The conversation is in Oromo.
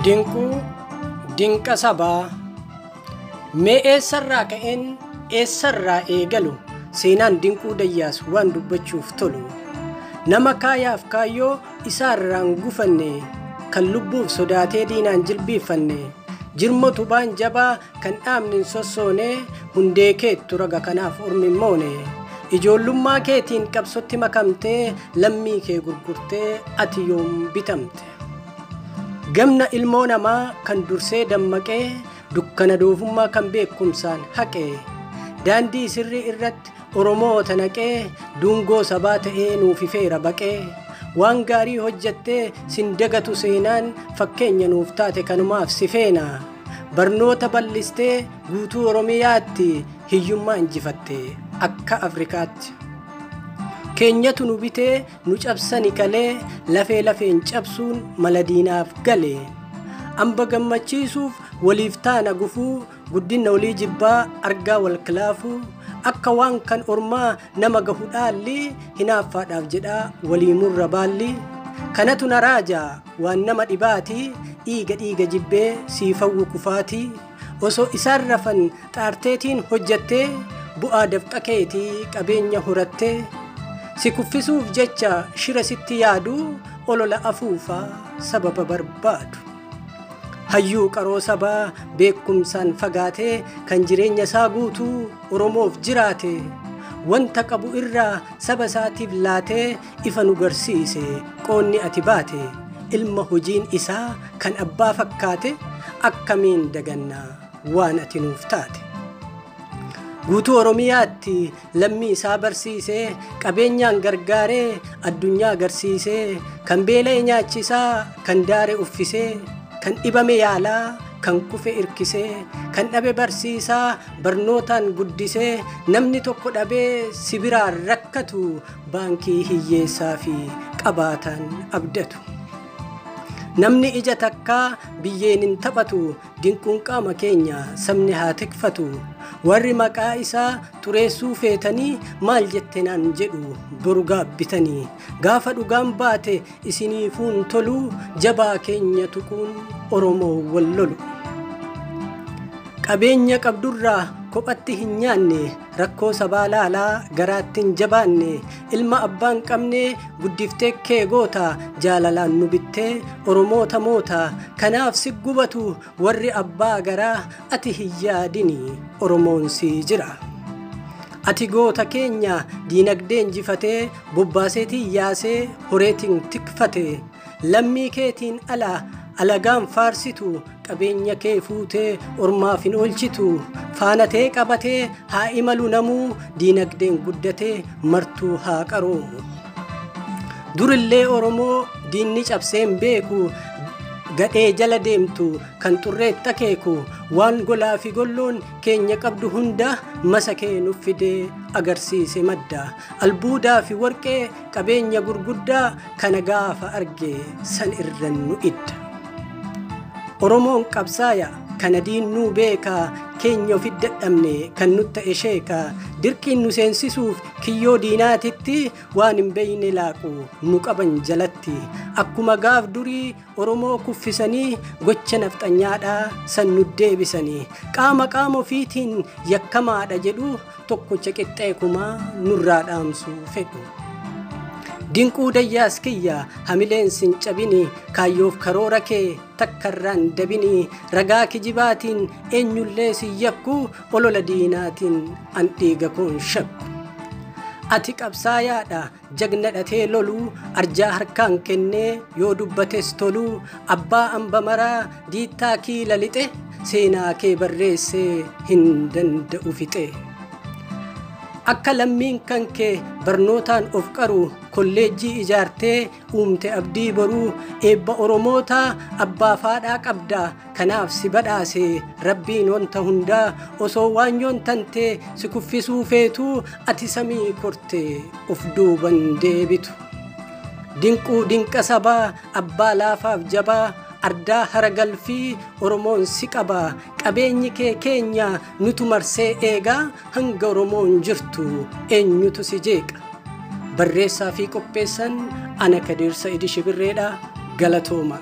Dinquu dinqa sabaa mee eessarraa ka'een eessarraa eegalu seenaan Dinquu Dayyaas waan dubbachuuf tolu nama kaayaaf kaayyoo isaarraan gufanne kan lubbuuf sodaatee diinaan jilbiiffanne jirma tubaan jabaa kan dhaabni hin sossoone hundee keettu raga kanaaf ormi hin moone ijoollummaa keetiin qabsotti makamtee lammii kee gurgurtee ati yoom bitamte. Gamna ilmoo namaa kan dursee dammaqee dukkana doofummaa kan beekumsaan haqee daandii sirrii irratti Oromoota naqee dungoo sabaa ta'ee nuuf ifeera baqee waan gaarii hojjettee sin dagatu seenaan fakkeenya nuuf taate kanumaaf si feena barnoota bal'istee guutuu Oromiyaatti hiyyummaa injifatte akka Afrikaatti. Keenyatu nu bitee nu cabsani kalee lafee lafeen cabsuun mala diinaaf gale. Amba gammachiisuuf waliif taana gufuu guddina walii jibbaa argaa wal kilaafuu akka waan kan ormaa nama gahu dhaalli hinaaffaadhaaf jedhaa walii murra baalli. Kanatu na raajaa waan nama dhibaati dhiiga dhiiga jibbee siifawwu kufaati osoo isaan rafan xaarteetiin hojjattee bu'aa dafqa keetii qabeenya horattee. Si kuffisuuf jecha shira sitti yaadu olola afuufaa sababa barbaadu. Hayyuu qaroo sabaa beekumsaan fagaatee kan jireenya isaa guutuu Oromoof jiraate wanta qabu irraa saba isaatiif laatee ifa nu garsiise qoonni ati baate ilma hojiin isaa kan abbaa fakkaate akkamiin dagannaa waan ati nuuf taate. Guutuu Oromiyaatti lammii isaa barsiisee qabeenyaan gargaaree addunyaa agarsiisee kan beela'e nyaachisaa kan daare uffisee kan dhibame yaalaa kan kufe irkisee kan dhabe barsiisaa barnootaan guddisee namni tokko dhabee si biraan rakkatu baankii hiyyeessaa fi qabaataan abdatu. Namni ija takkaa biyyeen hin taphatu dinquun qaama keenya sabni haa tikfatu warri maqaa isaa xureessuu feetanii maal jette naan jedhu boru gaabbitanii gaafa dhugaan baate isiniifuun tolu jabaa keenya tuquun Oromoo wal lolu. Qabeenya qabdurraa kophatti hin nyaanne rakkoo sabaa laalaa garaatti hin jabaanne ilma abbaan qabne guddiftee kee goota jaalalaan nu bittee Oromoota moota kanaaf si gubatu warri abbaa garaa ati hin yaadini Oromoon si jira. Ati goota keenya diinagdee injifatee bobbaaseetiin yaasee horeetiin tikfate lammii keetiin ala alagaan faarsitu qabeenya kee fuutee ormaaf hin oolchitu faanatee qabatee haa imalu namuu diinagdeen guddatee martuu haa qaroomu. Durillee Oromoo diinni cabsee hin beeku gadhee jala deemtu kan xurreetti akeeku waan golaa fi golloon keenya qabdu hunda masa kee nuuf fidee agarsiise madda albuudaa fi warqee qabeenya gurguddaa kana gaafa arge san irran nu idda. Oromoon qabsaaya kana diinnuu beekaa keenya ofi dadhabne kan nutti ta'e sheekaa dirqiin nu seensisuuf kiyyoo diinaatitti waan hin beeyne laaqu nu qaban jalatti akkuma gaaf durii Oromoo kuffisanii gocha nafxanyaadhaa san nu deebisanii qaama qaama ofiitiin yakkamaadha jedhu tokkocha qixxee kumaa nurraa dhaamsuu fedhu. Dinquu Dayyaas kiyya hamileen sin cabini kaayyoof karoora kee takkarraan dabini ragaa kijibaatiin eenyullee si yakku olola diinaatiin an dhiiga koon shakku. Ati qabsaayaadha jagna dhatee loluu arjaa harkaan kennee yoo dubbates toluu abbaa amba maraa diittaa kiila lixe seenaa kee barreessee hin danda'u fixe. Akka lammiin kan kee barnootaan of qaru kolleejjii ijaartee uumte abdii boruu eebba Oromootaa abbaa faadhaa qabda kanaaf si badhaase rabbiin wanta hundaa osoo waanyoon tantee si kuffisuu feetuu ati samii kortee of duuban deebitu. Dinquu dinqa sabaa abbaa laafaaf jabaa ardaa hara galfii Oromoon si qaba qabeenyi kee keenya nutu marsee eegaa hanga Oromoon jirtu eenyutu si jeeqa. Barreessaa fi qopheessan ana Kadir Sa'id Shibirreedha galatooma.